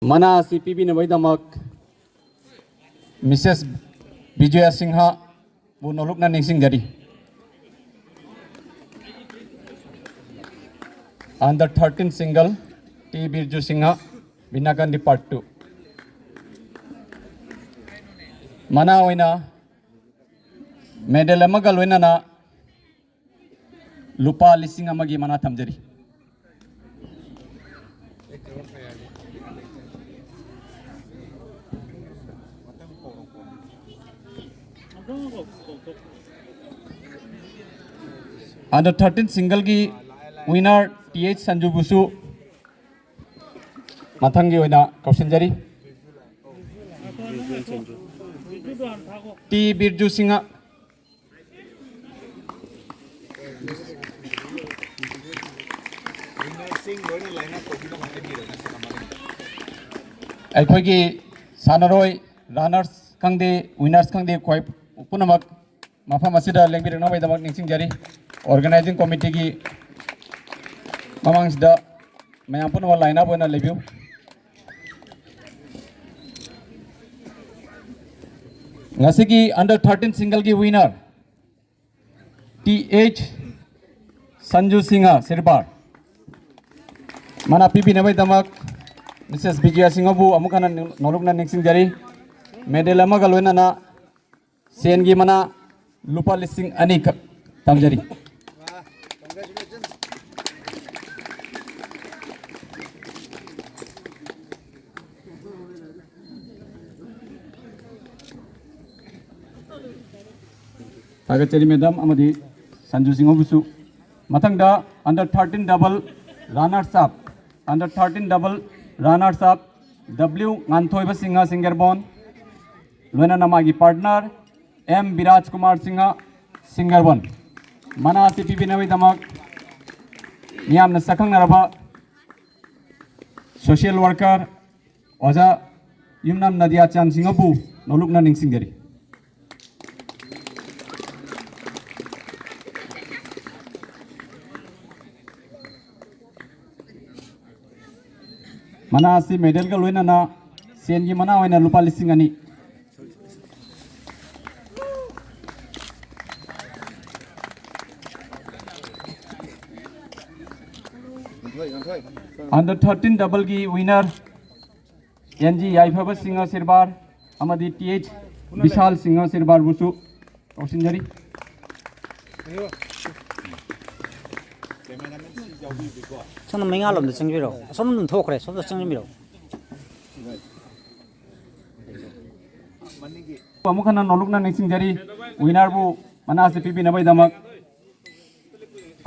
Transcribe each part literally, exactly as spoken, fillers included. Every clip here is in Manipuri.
ꯃꯅꯥ ꯑꯁꯤ ꯄꯤꯕꯤꯅꯕꯒꯤꯗꯃꯛ ꯃꯤꯁꯦꯁ ꯕꯤꯖꯣꯌꯥ ꯁꯤꯡꯍꯕꯨ ꯅꯣꯂꯨꯛꯅ ꯅꯤꯡꯁꯤꯡꯖꯔꯤ꯫ Under thirteen single, T Birju Singh, Binakandi part two꯫ ꯃꯅꯥ ꯑꯣꯏꯅ ꯃꯦꯗꯜ ꯑꯃꯒ ꯂꯣꯏꯅꯅ ꯂꯨꯄꯥ ꯂꯤꯁꯤꯡ ꯑꯃꯒꯤ ꯃꯅꯥ ꯊꯝꯖꯔꯤ꯫ Under thirteen singleꯒꯤ winner ꯇꯤ ꯑꯩꯆ ꯁꯟꯖꯨꯕꯨꯁꯨ ꯃꯊꯪꯒꯤ ꯑꯣꯏꯅ ꯀꯧꯁꯤꯟꯖꯔꯤ꯫ ꯇꯤ ꯕꯤꯔꯖꯨ ꯁꯤꯡꯍ꯫ ꯑꯩꯈꯣꯏꯒꯤ ꯁꯥꯟꯅꯔꯣꯏ, ꯔꯅꯔꯁ ꯈꯪꯗꯦ, ꯋꯤꯅꯔꯁ ꯈꯪꯗꯦ, ꯈ꯭ꯋꯥꯏ ꯄꯨꯝꯅꯃꯛ ꯃꯐꯝ ꯑꯁꯤꯗ ꯂꯦꯡꯕꯤꯔꯛꯅꯕꯒꯤꯗꯃꯛ ꯅꯤꯡꯁꯤꯡꯖꯔꯤ꯫ ꯑꯣꯔꯒꯅꯥꯏꯖꯤꯡ ꯀꯣꯃꯤꯇꯤꯒꯤ ꯃꯃꯥꯡꯁꯤꯗ ꯃꯌꯥꯝ ꯄꯨꯝꯅꯃꯛ line up ꯑꯣꯏꯅ ꯂꯦꯞꯄꯤꯌꯨ꯫ ꯉꯁꯤꯒꯤ under thirteen singleꯒꯤ winner T H Sanju Singh ꯁꯤꯔꯕꯥꯔ꯫ ꯃꯅꯥ ꯄꯤꯕꯤꯅꯕꯒꯤꯗꯃꯛ ꯃꯤꯁꯦꯁ ꯕꯤꯖꯌꯥ ꯁꯤꯡꯍꯕꯨ ꯑꯃꯨꯛ ꯍꯟꯅ ꯅꯣꯂꯨꯛꯅ ꯅꯤꯡꯁꯤꯡꯖꯔꯤ꯫ ꯃꯦꯗꯜ ꯑꯃꯒ ꯂꯣꯏꯅꯅ ꯁꯦꯟꯒꯤ ꯃꯅꯥ ꯂꯨꯄꯥ ꯂꯤꯁꯤꯡ ꯑꯅꯤꯈꯛ ꯊꯝꯖꯔꯤ꯫ ꯊꯥꯒꯠꯆꯔꯤ ꯃꯦꯗꯥꯝ ꯑꯃꯗꯤ ꯁꯟꯖꯨ ꯁꯤꯡꯍꯕꯨꯁꯨ꯫ ꯃꯊꯪꯗ under thirteen double runners up, under thirteen double runners up W Nganthoiba Singh ꯁꯤꯡꯒꯔꯕꯣꯟ, ꯂꯣꯏꯅꯅ ꯃꯥꯒꯤ partner ꯑꯦꯝ ꯕꯤꯔꯥꯖ ꯀꯨꯃꯥꯔ ꯁꯤꯡꯍ ꯁꯤꯡꯒꯔꯕꯣꯟ꯫ ꯃꯅꯥ ꯑꯁꯤ ꯄꯤꯕꯤꯅꯕꯒꯤꯗꯃꯛ ꯃꯤꯌꯥꯝꯅ ꯁꯛꯈꯪꯅꯔꯕ social worker ꯑꯣꯖꯥ ꯌꯨꯝꯅꯥꯝ ꯅꯗꯤꯌꯥ ꯆꯥꯟ ꯁꯤꯡꯍꯕꯨ ꯅꯣꯂꯨꯛꯅ ꯅꯤꯡꯁꯤꯡꯖꯔꯤ꯫ ꯃꯅꯥ ꯑꯁꯤ ꯃꯦꯗꯜꯒ ꯂꯣꯏꯅꯅ ꯁꯦꯟꯒꯤ ꯃꯅꯥ ꯑꯣꯏꯅ ꯂꯨꯄꯥ ꯂꯤꯁꯤꯡ ꯑꯅꯤ꯫ Under thirteen double ꯒꯤ winner ꯑꯦꯟ ꯖꯤ ꯌꯥꯏꯐꯕ ꯁꯤꯡꯍ ꯁꯤꯔꯕꯥꯔ ꯑꯃꯗꯤ ꯇꯤ ꯑꯩꯆ ꯕꯤꯁꯥꯜ ꯁꯤꯡꯍ ꯁꯤꯔꯕꯥꯔꯕꯨꯁꯨ ꯀꯧꯁꯤꯟꯖꯔꯤ꯫ ꯁꯣꯝꯅ ꯃꯩꯉꯥꯜꯂꯣꯝꯗ ꯆꯪꯕꯤꯔꯣ꯫ ꯑꯁꯣꯝꯗ ꯑꯗꯨꯝ ꯊꯣꯛꯈ꯭ꯔꯦ꯫ ꯁꯣꯝꯗ ꯆꯪꯕꯤꯔꯣ꯫ ꯑꯃꯨꯛ ꯍꯟꯅ ꯅꯣꯂꯨꯛꯅ ꯅꯤꯡꯁꯤꯡꯖꯔꯤ꯫ ꯋꯤꯅꯔꯕꯨ ꯃꯅꯥꯁꯤ ꯄꯤꯕꯤꯅꯕꯒꯤꯗꯃꯛ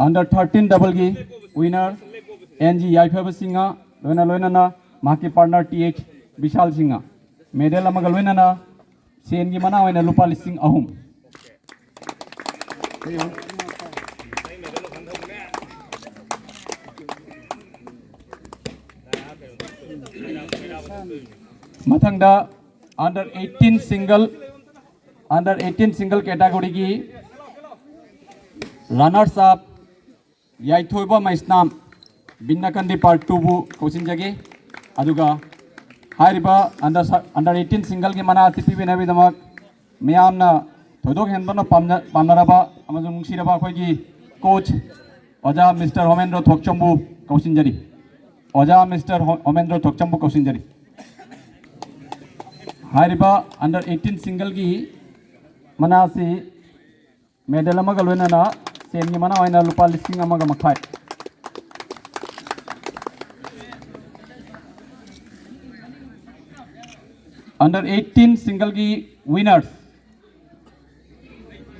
under thirteen double ꯒꯤ winner ꯑꯦꯟ ꯖꯤ ꯌꯥꯏꯐꯕ ꯁꯤꯡꯍ, ꯂꯣꯏꯅ ꯂꯣꯏꯅꯅ ꯃꯍꯥꯛꯀꯤ partner ꯇꯤ ꯑꯩꯆ ꯕꯤꯁꯥꯜ ꯁꯤꯡꯍ, ꯃꯦꯗꯜ ꯑꯃꯒ ꯂꯣꯏꯅꯅ ꯁꯦꯟꯒꯤ ꯃꯅꯥ ꯑꯣꯏꯅ ꯂꯨꯄꯥ ꯂꯤꯁꯤꯡ ꯑꯍꯨꯝ꯫ ꯃꯊꯪꯗ under eighteen single, under eighteen single category ꯒꯤ runners up ꯌꯥꯏꯊꯣꯏꯕ ꯃꯩꯁꯅꯥꯝ ꯕꯤꯟꯅꯀꯟꯗꯤ part two ꯕꯨ ꯀꯧꯁꯤꯟꯖꯒꯦ꯫ ꯑꯗꯨꯒ ꯍꯥꯏꯔꯤꯕ under, under eighteen single ꯒꯤ ꯃꯅꯥ ꯑꯁꯤ ꯄꯤꯕꯤꯅꯕꯒꯤꯗꯃꯛ ꯃꯤꯌꯥꯝꯅ ꯊꯣꯏꯗꯣꯛ ꯍꯦꯟꯗꯣꯛꯅ ꯄꯥꯝꯅ-, ꯄꯥꯝꯅꯔꯕ ꯑꯃꯁꯨꯡ ꯅꯨꯡꯁꯤꯔꯕ ꯑꯩꯈꯣꯏꯒꯤ coach ꯑꯣꯖꯥ ꯃꯤꯁꯇꯔ ꯍꯣꯃꯦꯟꯗ꯭ꯔꯣ ꯊꯣꯛꯆꯝꯕꯨ ꯀꯧꯁꯤꯟꯖꯔꯤ꯫ ꯑꯣꯖꯥ ꯃꯤꯁꯇꯔ ꯍꯣ-, ꯍꯣꯃꯦꯟꯗ꯭ꯔꯣ ꯊꯣꯛꯆꯝꯕꯨ ꯀꯧꯁꯤꯟꯖꯔꯤ꯫ ꯍꯥꯏꯔꯤꯕ under eighteen single ꯒꯤ ꯃꯅꯥ ꯑꯁꯤ ꯃꯦꯗꯜ ꯑꯃꯒ ꯂꯣꯏꯅꯅ ꯁꯦꯟꯒꯤ ꯃꯅꯥ ꯑꯣꯏꯅ ꯂꯨꯄꯥ ꯂꯤꯁꯤꯡ ꯑꯃꯒ ꯃꯈꯥꯏ꯫ Under eighteen single ꯒꯤ winners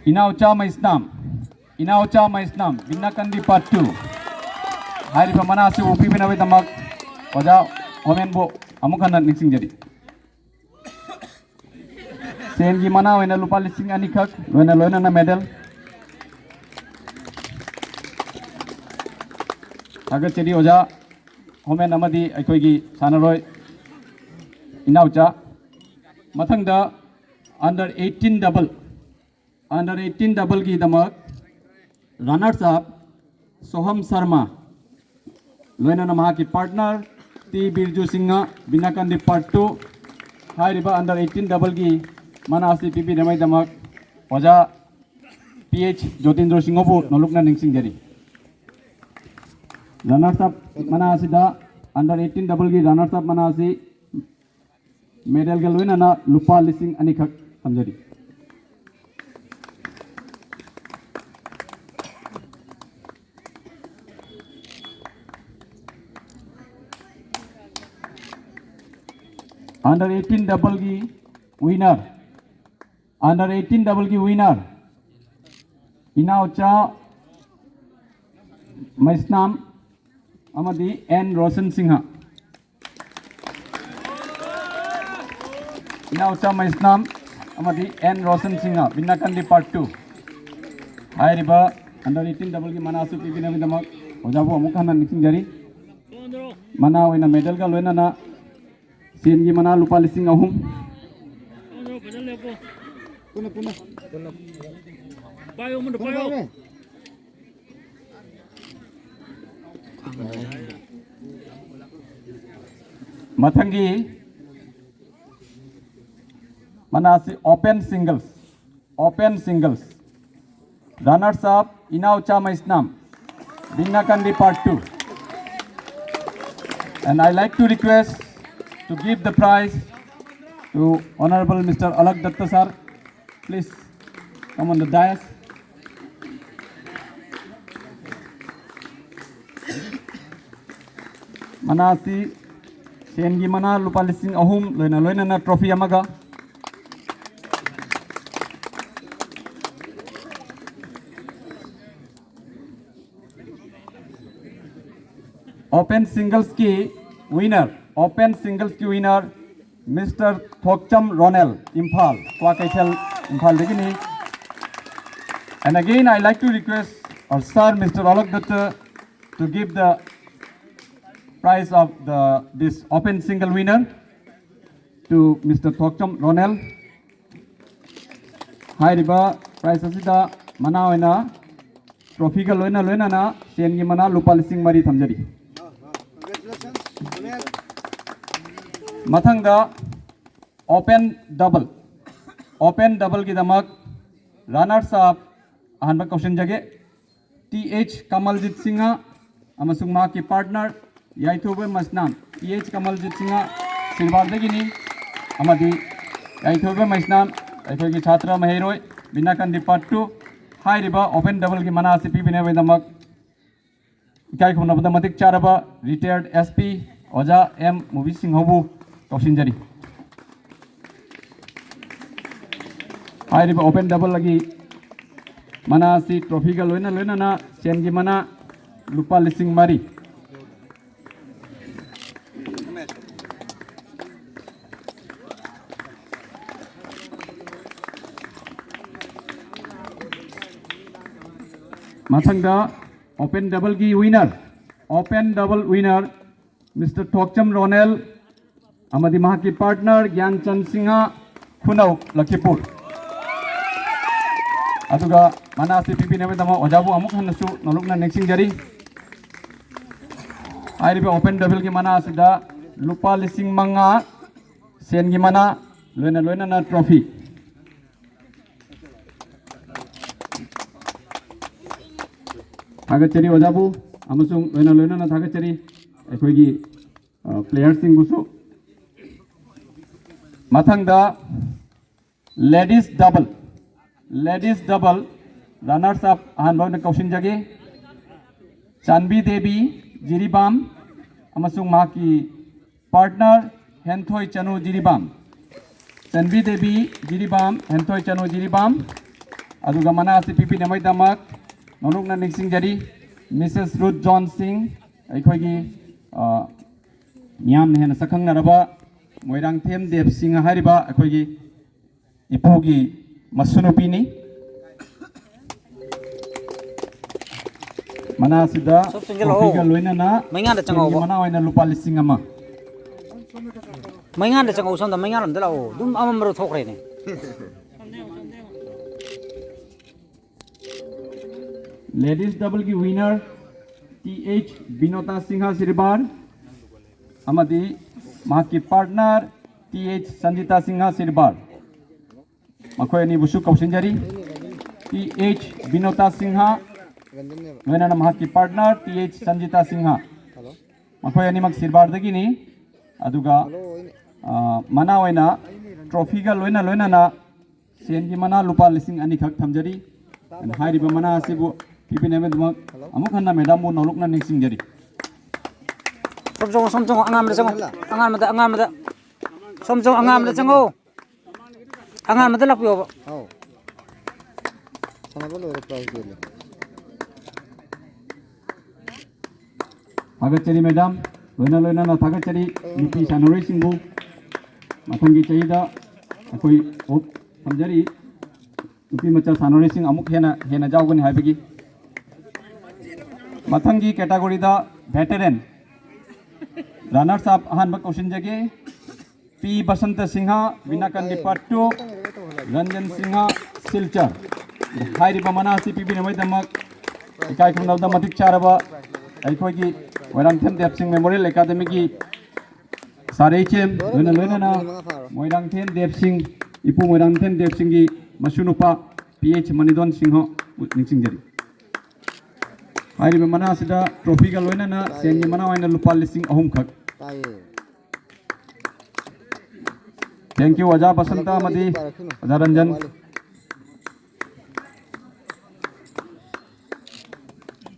ꯏꯅꯥꯎꯆꯥ ꯃꯩꯁꯅꯥꯝ, ꯏꯅꯥꯎꯆꯥ ꯃꯩꯁꯅꯥꯝ ꯕꯤꯟꯅꯀꯟꯗꯤ part two꯫ ꯍꯥꯏꯔꯤꯕ ꯃꯅꯥ ꯑꯁꯤꯕꯨ ꯄꯤꯕꯤꯅꯕꯒꯤꯗꯃꯛ ꯑꯣꯖꯥ ꯍꯣꯃꯦꯟꯕꯨ ꯑꯃꯨꯛ ꯍꯟꯅ ꯅꯤꯡꯁꯤꯡꯖꯔꯤ꯫ ꯁꯦꯟꯒꯤ ꯃꯅꯥ ꯑꯣꯏꯅ ꯂꯨꯄꯥ ꯂꯤꯁꯤꯡ ꯑꯅꯤꯈꯛ, ꯂꯣꯏꯅ ꯂꯣꯏꯅꯅ ꯃꯦꯗꯜ꯫ ꯊꯥꯒꯠꯆꯔꯤ ꯑꯣꯖꯥ ꯍꯣꯃꯦꯟ ꯑꯃꯗꯤ ꯑꯩꯈꯣꯏꯒꯤ ꯁꯥꯟꯅꯔꯣꯏ ꯏꯅꯥꯎꯆꯥ꯫ ꯃꯊꯪꯗ under eighteen double, under eighteen double ꯒꯤꯗꯃꯛ runners up ꯁꯣꯍꯝ Sharma, ꯂꯣꯏꯅꯅ ꯃꯍꯥꯛꯀꯤ partner T Birju Singh, Binakandi part two. ꯍꯥꯏꯔꯤꯕ under eighteen double ꯒꯤ ꯃꯅꯥ ꯑꯁꯤ ꯄꯤꯕꯤꯅꯕꯒꯤꯗꯃꯛ ꯑꯣꯖꯥ ꯄꯤ ꯑꯩꯆ ꯖꯣꯇꯤꯟꯗ꯭ꯔꯣ ꯁꯤꯡꯍꯕꯨ ꯅꯣꯂꯨꯛꯅ ꯅꯤꯡꯁꯤꯡꯖꯔꯤ꯫ Runners up ꯃꯅꯥ ꯑꯁꯤꯗ, under eighteen double ꯒꯤ runners up ꯃꯅꯥ ꯑꯁꯤ medal ꯒ ꯂꯣꯏꯅꯅ ꯂꯨꯄꯥ ꯂꯤꯁꯤꯡ ꯑꯅꯤꯈꯛ ꯊꯝꯖꯔꯤ꯫ Under eighteen double ꯒꯤ winner, under eighteen double ꯒꯤ winner, ꯏꯅꯥꯎꯆꯥ ꯃꯩꯁꯅꯥꯝ ꯑꯃꯗꯤ ꯑꯦꯟ ꯔꯣꯁꯟ ꯁꯤꯡꯍ꯫ ꯏꯅꯥꯎꯆꯥ ꯃꯩꯁꯅꯥꯝ ꯑꯃꯗꯤ N Roshan Singh, Binakandi part two. ꯍꯥꯏꯔꯤꯕ under eighteen double ꯒꯤ ꯃꯅꯥꯁꯨ ꯄꯤꯕꯤꯅꯕꯒꯤꯗꯃꯛ ꯑꯣꯖꯥꯕꯨ ꯑꯃꯨꯛ ꯍꯟꯅ ꯅꯤꯡꯁꯤꯡꯖꯔꯤ꯫ ꯃꯅꯥ ꯑꯣꯏꯅ medal ꯒ ꯂꯣꯏꯅꯅ ꯁꯦꯟꯒꯤ ꯃꯅꯥ ꯂꯨꯄꯥ ꯂꯤꯁꯤꯡ ꯑꯍꯨꯝ꯫ ꯄꯨꯟꯅ, ꯄꯨꯟꯅ꯫ ꯄꯥꯏꯌꯣ, ꯑꯃꯗ ꯄꯨꯟꯅ ꯄꯥꯏꯌꯣ꯫ ꯄꯥꯏꯌꯣ꯫ ꯃꯊꯪꯒꯤ ꯃꯅꯥꯁꯤ open singles, open singles, runners up Inaocha Meisnam, Binakandi part two. And I like to request to give the prize to Honorable Mister Alak Datta sir. Please come on the dais. ꯃꯅꯥꯁꯤ ꯁꯦꯟꯒꯤ ꯃꯅꯥ ꯂꯨꯄꯥ ꯂꯤꯁꯤꯡ ꯑꯍꯨꯝ, ꯂꯣꯏꯅ ꯂꯣꯏꯅꯅ trophy ꯑꯃꯒ꯫ Open singles ꯀꯤ winner, open singles ꯀꯤ winner, Mister ꯊꯣꯛꯆꯝ ꯔꯣꯅꯦꯜ, ꯏꯝꯐꯥꯜ, ꯀ꯭ꯋꯥꯀꯩꯊꯦꯜ, ꯏꯝꯐꯥꯜꯗꯒꯤꯅꯤ꯫ And again, I like to request our sir, Mister Alok Datta, to give the prize of the, this open single winner to Mister ꯊꯣꯛꯆꯝ Ronel. ꯍꯥꯏꯔꯤꯕ prize ꯑꯁꯤꯗ ꯃꯅꯥ ꯑꯣꯏꯅ trophy ꯒ ꯂꯣꯏꯅ ꯂꯣꯏꯅꯅ ꯁꯦꯟꯒꯤ ꯃꯅꯥ ꯂꯨꯄꯥ ꯂꯤꯁꯤꯡ ꯃꯔꯤ ꯊꯝꯖꯔꯤ꯫ Congratulations. ꯃꯊꯪꯗ open double, open doubleꯒꯤꯗꯃꯛ runners up ꯑꯍꯥꯟꯕ ꯀꯧꯁꯤꯟꯖꯒꯦ꯫ ꯇꯤ ꯑꯩꯆ ꯀꯃꯜꯖꯤꯠ ꯁꯤꯡꯍ ꯑꯃꯁꯨꯡ ꯃꯍꯥꯛꯀꯤ partner ꯌꯥꯏꯊꯣꯏꯕ ꯃꯩꯁꯅꯥꯝ, ꯇꯤ ꯑꯩꯆ ꯀꯃꯜꯖꯤꯠ ꯁꯤꯡꯍ ꯁꯤꯜꯕꯥꯔꯗꯒꯤꯅꯤ, ꯑꯃꯗꯤ ꯌꯥꯏꯊꯣꯏꯕ ꯃꯩꯁꯅꯥꯝ ꯑꯩꯈꯣꯏꯒꯤ ꯁꯥꯇ꯭ꯔ ꯃꯍꯩꯔꯣꯏ ꯕꯤꯅꯥꯀꯥꯟꯇꯤ part two꯫ ꯍꯥꯏꯔꯤꯕ open doubleꯒꯤ ꯃꯅꯥ ꯑꯁꯤ ꯄꯤꯕꯤꯅꯕꯒꯤꯗꯃꯛ ꯏꯀꯥꯏ ꯈꯨꯝꯅꯕꯗ ꯃꯇꯤꯛ ꯆꯥꯔꯕ retired S P ꯑꯣꯖꯥ ꯑꯦꯝ ꯃꯨꯕꯤ ꯁꯤꯡꯍꯕꯨ ꯀꯧꯁꯤꯟꯖꯔꯤ꯫ ꯍꯥꯏꯔꯤꯕ open doubleꯒꯤ ꯃꯅꯥ ꯑꯁꯤ trophyꯒ ꯂꯣꯏꯅ ꯂꯣꯏꯅꯅ ꯁꯦꯟꯒꯤ ꯃꯅꯥ ꯂꯨꯄꯥ ꯂꯤꯁꯤꯡ ꯃꯔꯤ꯫ ꯃꯊꯪꯗ open doubleꯒꯤ winner, open double winner Mister ꯊꯣꯛꯆꯝ Ronel ꯑꯃꯗꯤ ꯃꯍꯥꯛꯀꯤ partner ꯒ꯭ꯌꯥꯟꯆꯟ ꯁꯤꯡꯍ, ꯈꯨꯅꯧ, ꯂꯈꯤꯄꯨꯔ꯫ ꯑꯗꯨꯒ ꯃꯅꯥ ꯑꯁꯤ ꯄꯤꯕꯤꯅꯕꯒꯤꯗꯃꯛ ꯑꯣꯖꯥꯕꯨ ꯑꯃꯨꯛ ꯍꯟꯅꯁꯨ ꯅꯣꯂꯨꯛꯅ ꯅꯤꯡꯁꯤꯡꯖꯔꯤ꯫ ꯍꯥꯏꯔꯤꯕ open doubleꯒꯤ ꯃꯅꯥ ꯑꯁꯤꯗ ꯂꯨꯄꯥ ꯂꯤꯁꯤꯡ ꯃꯉꯥ ꯁꯦꯟꯒꯤ ꯃꯅꯥ, ꯂꯣꯏꯅ ꯂꯣꯏꯅꯅ trophy꯫ ꯊꯥꯒꯠꯆꯔꯤ ꯑꯣꯖꯥꯕꯨ, ꯑꯃꯁꯨꯡ ꯂꯣꯏꯅ ꯂꯣꯏꯅꯅ ꯊꯥꯒꯠꯆꯔꯤ ꯑꯩꯈꯣꯏꯒꯤ, ꯑ, playerꯁꯤꯡꯕꯨꯁꯨ꯫ ꯃꯊꯪꯗ ladies double, ladies double runners up ꯑꯍꯥꯟꯕ ꯑꯣꯏꯅ ꯀꯧꯁꯤꯟꯖꯒꯦ꯫ ꯆꯥꯟꯕꯤ ꯗꯦꯕꯤ ꯖꯤꯔꯤꯕꯥꯝ ꯑꯃꯁꯨꯡ ꯃꯍꯥꯛꯀꯤ partner ꯍꯦꯟꯊꯣꯏ ꯆꯅꯨ ꯖꯤꯔꯤꯕꯥꯝ꯫ ꯆꯥꯟꯕꯤ ꯗꯦꯕꯤ ꯖꯤꯔꯤꯕꯥꯝ, ꯍꯦꯟꯊꯣꯏ ꯆꯅꯨ ꯖꯤꯔꯤꯕꯥꯝ꯫ ꯑꯗꯨꯒ ꯃꯅꯥ ꯑꯁꯤ ꯄꯤꯕꯤꯅꯕꯒꯤꯗꯃꯛ ꯅꯣꯂꯨꯛꯅ ꯅꯤꯡꯁꯤꯡꯖꯔꯤ Missus ꯔꯨꯠ ꯖꯣꯟ ꯁꯤꯡ, ꯑꯩꯈꯣꯏꯒꯤ, ꯑ, ꯃꯤꯌꯥꯝꯅ ꯍꯦꯟꯅ ꯁꯛꯈꯪꯅꯔꯕ ꯃꯣꯏꯔꯥꯡꯊꯦꯝ ꯗꯦꯕ ꯁꯤꯡ ꯍꯥꯏꯔꯤꯕ ꯑꯩꯈꯣꯏꯒꯤ ꯏꯄꯨꯒꯤ ꯃꯁꯨꯅꯨꯄꯤꯅꯤ꯫ ꯃꯅꯥ ꯑꯁꯤꯗ ꯁꯣꯝ ꯆꯪꯁꯤꯜꯂꯛꯑꯣ꯫ Trophyꯒ ꯂꯣꯏꯅꯅ ꯃꯩꯉꯥꯟꯗ ꯆꯪꯉꯛꯑꯣꯕ꯫ ꯁꯦꯟꯒꯤ ꯃꯅꯥ ꯑꯣꯏꯅ ꯂꯨꯄꯥ ꯂꯤꯁꯤꯡ ꯑꯃ꯫ ꯃꯩꯉꯥꯟꯗ ꯆꯪꯉꯛꯑꯣ, ꯁꯣꯝꯗ ꯃꯩꯉꯥꯟ ꯑꯝꯗ ꯂꯥꯛꯑꯣ꯫ ꯑꯗꯨꯝ ꯑꯃꯝꯕꯔꯣ ꯊꯣꯛꯈ꯭ꯔꯦꯅꯦ꯫ Ladies doubleꯒꯤ winner T H Binota Singha Sirbar ꯑꯃꯗꯤ ꯃꯍꯥꯛꯀꯤ partner T H Sanjita Singha Sirbar, ꯃꯈꯣꯏ ꯑꯅꯤꯕꯨꯁꯨ ꯀꯧꯁꯤꯟꯖꯔꯤ꯫ ꯇꯤ ꯑꯩꯆ ꯕꯤꯅꯣꯇꯥ ꯁꯤꯡꯍ, ꯂꯣꯏꯅꯅ ꯃꯍꯥꯛꯀꯤ partner T H Sanjita Singha, ꯃꯈꯣꯏ ꯑꯅꯤꯃꯛ ꯁꯤꯔꯕꯥꯔꯗꯒꯤꯅꯤ꯫ ꯑꯗꯨꯒ, ꯑ, ꯃꯅꯥ ꯑꯣꯏꯅ ꯇ꯭ꯔꯣꯐꯤꯒ ꯂꯣꯏꯅ ꯂꯣꯏꯅꯅ ꯁꯦꯟꯒꯤ ꯃꯅꯥ ꯂꯨꯄꯥ ꯂꯤꯁꯤꯡ ꯑꯅꯤꯈꯛ ꯊꯝꯖꯔꯤ꯫ ꯑꯗꯨꯅ ꯍꯥꯏꯔꯤꯕ ꯃꯅꯥ ꯑꯁꯤꯕꯨ ꯄꯤꯕꯤꯅꯕꯒꯤꯗꯃꯛ ꯑꯃꯨꯛ ꯍꯟꯅ ꯃꯦꯗꯥꯝꯕꯨ ꯅꯧꯂꯨꯛꯅ ꯅꯤꯡꯁꯤꯡꯖꯔꯤ꯫ ꯁꯣꯝ ꯆꯪꯉꯣ, ꯁꯣꯝ ꯆꯪꯉꯣ, ꯑꯉꯥꯟꯕꯗ ꯆꯪꯉꯣ, ꯑꯉꯥꯟꯕꯗ, ꯑꯉꯥꯟꯕꯗ꯫ ꯁꯣꯝ ꯆꯪꯉꯣ, ꯑꯉꯥꯟꯕꯗ ꯆꯪꯉꯣ꯫ ꯑꯉꯥꯟꯕꯗ ꯂꯥꯛꯄꯤꯌꯣꯕ꯫ ꯑꯧ꯫ ꯁꯥꯟꯅꯕ ꯂꯣꯏꯔꯦ, ꯄ꯭ꯔꯥꯏꯖ ꯌꯦꯜꯂꯦ꯫ ꯊꯥꯒꯠꯆꯔꯤ ꯃꯦꯗꯥꯝ, ꯂꯣꯏꯅ ꯂꯣꯏꯅꯅ ꯊꯥꯒꯠꯆꯔꯤ ꯅꯨꯄꯤ ꯁꯥꯟꯅꯔꯣꯏꯁꯤꯡꯕꯨ꯫ ꯃꯊꯪꯒꯤ ꯆꯍꯤꯗ ꯑꯩꯈꯣꯏ ꯍꯣꯞ ꯊꯝꯖꯔꯤ, ꯅꯨꯄꯤ ꯃꯆꯥ ꯁꯥꯟꯅꯔꯣꯏꯁꯤꯡ ꯑꯃꯨꯛ ꯍꯦꯟꯅ ꯍꯦꯟꯅ ꯌꯥꯎꯒꯅꯤ ꯍꯥꯏꯕꯒꯤ꯫ ꯃꯊꯪꯒꯤ ꯀꯦꯇꯥꯒꯣꯔꯤꯗ ꯚꯦꯇꯔꯦꯟ ꯔꯅꯔꯁ ꯑꯞ ꯑꯍꯥꯟꯕ ꯀꯧꯁꯤꯟꯖꯒꯦ꯫ ꯄꯤ ꯕꯁꯟꯇ ꯁꯤꯡꯍ, ꯕꯤꯅꯥꯀꯟꯗꯤ ꯄꯥꯔꯠ ꯇꯨ, ꯔꯟꯖꯟ ꯁꯤꯡꯍ, ꯁꯤꯜꯆꯔ꯫ ꯍꯥꯏꯔꯤꯕ ꯃꯅꯥ ꯑꯁꯤ ꯄꯤꯕꯤꯅꯕꯒꯤꯗꯃꯛ ꯏꯀꯥꯏ ꯈꯨꯝꯅꯕꯗ ꯃꯇꯤꯛ ꯆꯥꯔꯕ ꯑꯩꯈꯣꯏꯒꯤ ꯃꯣꯏꯔꯥꯡꯊꯦꯝ ꯗꯦꯕꯁꯤꯡ ꯃꯦꯃꯣꯔꯤꯌꯦꯜ ꯑꯦꯀꯥꯗꯃꯤꯒꯤ ꯁꯥꯔ ꯑꯩꯆ ꯑꯦꯝ, ꯂꯣꯏꯅ ꯂꯣꯏꯅꯅ ꯃꯣꯏꯔꯥꯡꯊꯦꯝ ꯗꯦꯕꯁꯤꯡ, ꯏꯄꯨ ꯃꯣꯏꯔꯥꯡꯊꯦꯝ ꯗꯦꯕꯁꯤꯡꯒꯤ ꯃꯁꯨ ꯅꯨꯄꯥ ꯄꯤ ꯑꯩꯆ ꯃꯅꯤꯗꯣꯟ ꯁꯤꯡꯍ ꯅꯤꯡꯁꯤꯡꯖꯔꯤ꯫ ꯍꯥꯏꯔꯤꯕ ꯃꯅꯥ ꯑꯁꯤꯗ ꯇ꯭ꯔꯣꯐꯤꯒ ꯂꯣꯏꯅꯅ ꯁꯦꯟꯒꯤ ꯃꯅꯥ ꯑꯣꯏꯅ ꯂꯨꯄꯥ ꯂꯤꯁꯤꯡ ꯑꯍꯨꯝ ꯈꯛ꯫ ꯇꯥꯏꯌꯦ꯫ Thank you, ꯑꯣꯖꯥ ꯕꯁꯟꯇ ꯑꯃꯗꯤ ꯑꯣꯖꯥ ꯔꯟꯖꯟ꯫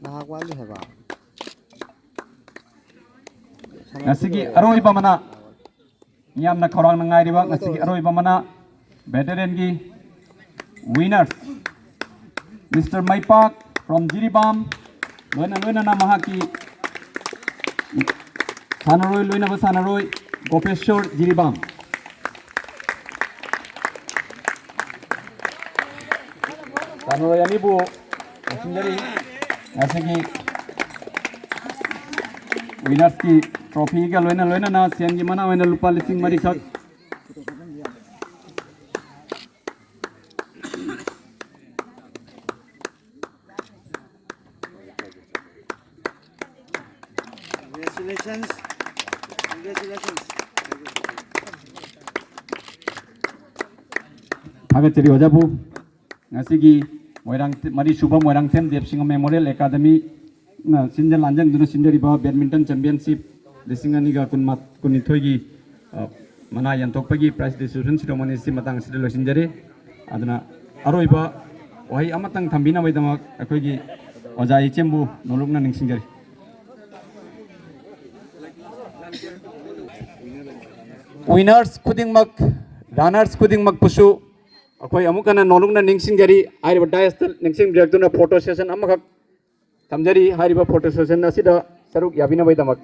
ꯉꯥꯏꯍꯥꯛ ꯋꯥꯠꯂꯤ ꯍꯥꯏꯕ꯫ ꯉꯁꯤꯒꯤ ꯑꯔꯣꯏꯕ ꯃꯅꯥ, ꯃꯤꯌꯥꯝꯅ ꯈꯧꯔꯥꯡꯅ ꯉꯥꯏꯔꯤꯕ ꯉꯁꯤꯒꯤ ꯑꯔꯣꯏꯕ ꯃꯅꯥ, ꯚꯦꯇꯔꯦꯟꯒꯤ ꯋꯤꯅꯔ ꯃꯤꯁꯇꯔ ꯃꯩꯄꯥꯛ from ꯖꯤꯔꯤꯕꯥꯝ, ꯂꯣꯏꯅ ꯂꯣꯏꯅꯅ ꯃꯍꯥꯛꯀꯤ ꯁꯥꯟꯅꯔꯣꯏ, ꯂꯣꯏꯅꯕ ꯁꯥꯟꯅꯔꯣꯏ ꯒꯣꯄꯦꯁꯣꯔ ꯖꯤꯔꯤꯕꯥꯝ꯫ ꯁꯥꯟꯅꯔꯣꯏ ꯑꯅꯤꯕꯨ ꯂꯧꯁꯤꯟꯖꯔꯤ꯫ ꯉꯁꯤꯒꯤ ꯋꯤꯅꯔꯁꯀꯤ ꯇ꯭ꯔꯣꯐꯤꯒ ꯂꯣꯏꯅ ꯂꯣꯏꯅꯅ ꯁꯦꯟꯒꯤ ꯃꯅꯥ ꯑꯣꯏꯅ ꯂꯨꯄꯥ ꯂꯤꯁꯤꯡ ꯃꯔꯤꯈꯛ꯫ Congratulations. Congratulations. ꯊꯥꯒꯠꯆꯔꯤ ꯑꯣꯖꯥꯕꯨ꯫ ꯉꯁꯤꯒꯤ ꯃꯣꯏꯔꯥꯡ, ꯃꯔꯤꯁꯨꯕ ꯃꯣꯏꯔꯥꯡꯊꯦꯝ ꯗꯦꯕ ꯁꯤꯡꯍ ꯃꯦꯃꯣꯔꯤꯌꯦꯜ ꯑꯦꯀꯥꯗꯃꯤꯅ ꯁꯤꯟꯖ ꯂꯥꯟꯖꯪꯗꯨꯅ ꯁꯤꯟꯖꯔꯤꯕ ꯕꯦꯗꯃꯤꯟꯇꯟ ꯆꯦꯝꯄꯤꯌꯟꯁꯤꯞ ꯂꯤꯁꯤꯡ ꯑꯅꯤꯒ ꯀꯨꯟꯅꯤꯊꯣꯏꯒꯤ, ꯑ, ꯃꯅꯥ ꯌꯦꯟꯊꯣꯛꯄꯒꯤ ꯄ꯭ꯔꯥꯏꯖ ꯗꯤꯁꯇ꯭ꯔꯤꯕ꯭ꯌꯨꯁꯟ ꯁꯤꯔꯣꯃꯣꯅꯤꯁꯤ ꯃꯇꯥꯡ ꯑꯁꯤꯗ ꯂꯣꯏꯁꯤꯟꯖꯔꯤ꯫ ꯑꯗꯨꯅ ꯑꯔꯣꯏꯕ ꯋꯥꯍꯩ ꯑꯃꯇꯪ ꯊꯝꯕꯤꯅꯕꯒꯤꯗꯃꯛ ꯑꯩꯈꯣꯏꯒꯤ ꯑꯣꯖꯥ ꯏꯆꯦꯝꯕꯨ ꯅꯣꯂꯨꯛꯅ ꯅꯤꯡꯁꯤꯡꯖꯔꯤ꯫ ꯋꯤꯅꯔꯁ ꯈꯨꯗꯤꯡꯃꯛ, ꯔꯅꯔꯁ ꯈꯨꯗꯤꯡꯃꯛꯄꯨꯁꯨ ꯑꯩꯈꯣꯏ ꯑꯃꯨꯛ ꯍꯟꯅ ꯅꯣꯂꯨꯛꯅ ꯅꯤꯡꯁꯤꯡꯖꯔꯤ꯫ ꯍꯥꯏꯔꯤꯕ ꯗꯥꯏꯁꯇ ꯅꯤꯡꯁꯤꯡꯕꯤꯔꯛꯇꯨꯅ ꯐꯣꯇꯣ ꯁꯦꯁꯟ ꯑꯃꯈꯛ ꯊꯝꯖꯔꯤ꯫ ꯍꯥꯏꯔꯤꯕ ꯐꯣꯇꯣ ꯁꯦꯁꯟ ꯑꯁꯤꯗ ꯁꯔꯨꯛ ꯌꯥꯕꯤꯅꯕꯒꯤꯗꯃꯛ꯫